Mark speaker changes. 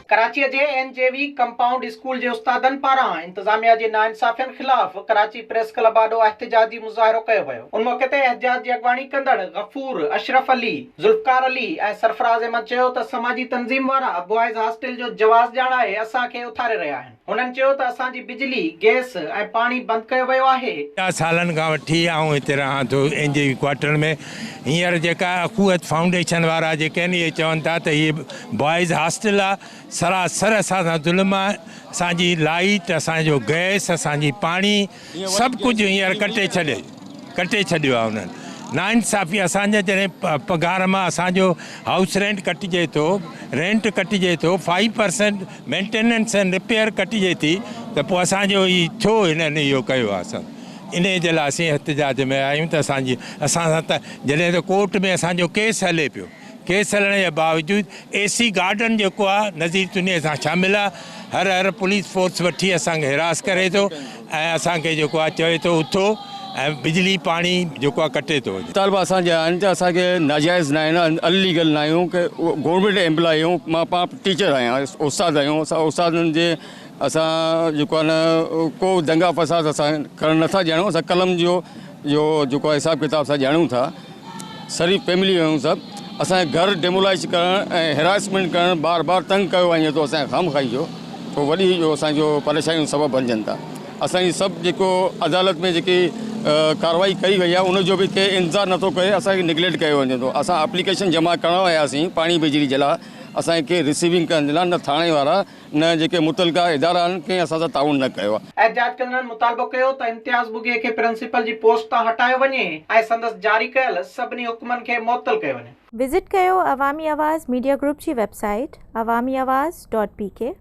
Speaker 1: ڪراچيء جي N J V compound school جي استادن پاران انتظاميا جي ناانصافين خلاف ڪراچي پريس ڪلب آڏو احتجاجي مظاهرو ڪيو ويو. ان موقعي تي احتجاج جي اڳواڻي ڪندڙ غفور، اشرف علي، ذوالفقار علي ۽ سرفراز احمد چيو ته سماجي تنظيم وارا بوائز هاسٽل جو جواز ڄاڻائي اسان کي اٿاري رهيا آهن. هنن چيو ته اسان جي بجلي، گئس ۽ پاڻي بند ڪيو ويو آهي.
Speaker 2: سالن کان وٺي آئون هتي رهان ٿو اين جي وي ڪوارٽر ۾ هينئر جيڪا اخوت فائونڊيشن وارا جيڪي آهن اهي چون ٿا ته هي بوائز هاسٽل آ سراسر اسان سان ظلم آ اسان جي لائيٽ اسان جو گئس اسان جي پاڻي سڀ ڪجهه هينئر ڪٽي ڇڏي ڪٽي ڇڏيو آهي انهن ناانصافي اسان جا جڏهن پگهار مان اسان جو هائوس رينٽ ڪٽجي ٿو رينٽ ڪٽجي ٿو 5% مينٽيننس ۽ رپيئر ڪٽجي ٿي ته پوء اسان جو هي ڇو هنن اهو ڪيو آهي اسان انهي جي لاء اسين احتجاج ۾ آهيون ته اسان جي اسان سان ته جڏهن ته ڪورٽ ۾ اسان جو ڪيس هلي پيو ڪيس هلڻ جي باوجود اي سي گارڊن جيڪو آ نذير تنيي سان شامل آ هر هر پوليس فورس وٺي اسان کي حراس ڪري ٿو ۽ اسان کي جيڪو آ چوي ٿو اٿو ۽ بجلي پاڻي جيڪو آ ڪٽي ٿو وڃي.
Speaker 3: مطالبا اسان جا آهن ته اسان کي ناجائز نه آهن اليگل نه آهيون ڪي گورنمينٽ ايمپلائي آهيون مان پاڻ ٽيچر آهيان استاد آهيون اسان استادن جي اسان جيڪو آهي نه ڪو دنگا فساد اسان ڪرڻ نٿا ڄاڻون اسان قلم جو جو جيڪو آهي حساب ڪتاب اسان ڄاڻون ٿا شريف فيملي آهيون سڀ اسان جي گهر ڊيمولائش ڪرڻ ۽ هراسمينٽ ڪرڻ بار بار تنگ ڪيو وڃي ٿو اسان کي خام خائي جو پوء وڏي جو اسان جو پريشاني جو سبب بنجن ٿا اسان جي سڀ جيڪو عدالت ۾ جيڪي ڪارروائي ڪئي وئي آهي ان جو به ڪي انتظار نٿو ڪري اسان کي نگليڪٽ ڪيو وڃي ٿو اسان اپليڪيشن جمع ڪرڻ وياسين پاڻي بجلي جي لاء اسان کي رسيونگ ڪرڻ جي لاء نه ٿاڻي وارا نه جيڪي متعلقه ادارا آهن ڪنهن اسان سان تعاون نه ڪيو آهي.
Speaker 1: احتجاج ڪندڙن مطالبو ڪيو ته امتياز ٻگهيي کي پرنسپل جي پوسٽ تان هٽايو وڃي ۽ سندس جاري ڪيل سڀني حڪمن کي معطل ڪيو وڃي.
Speaker 4: وزٽ ڪيو عوامي آواز ميڊيا گروپ جي website Awami Awaz dot P K.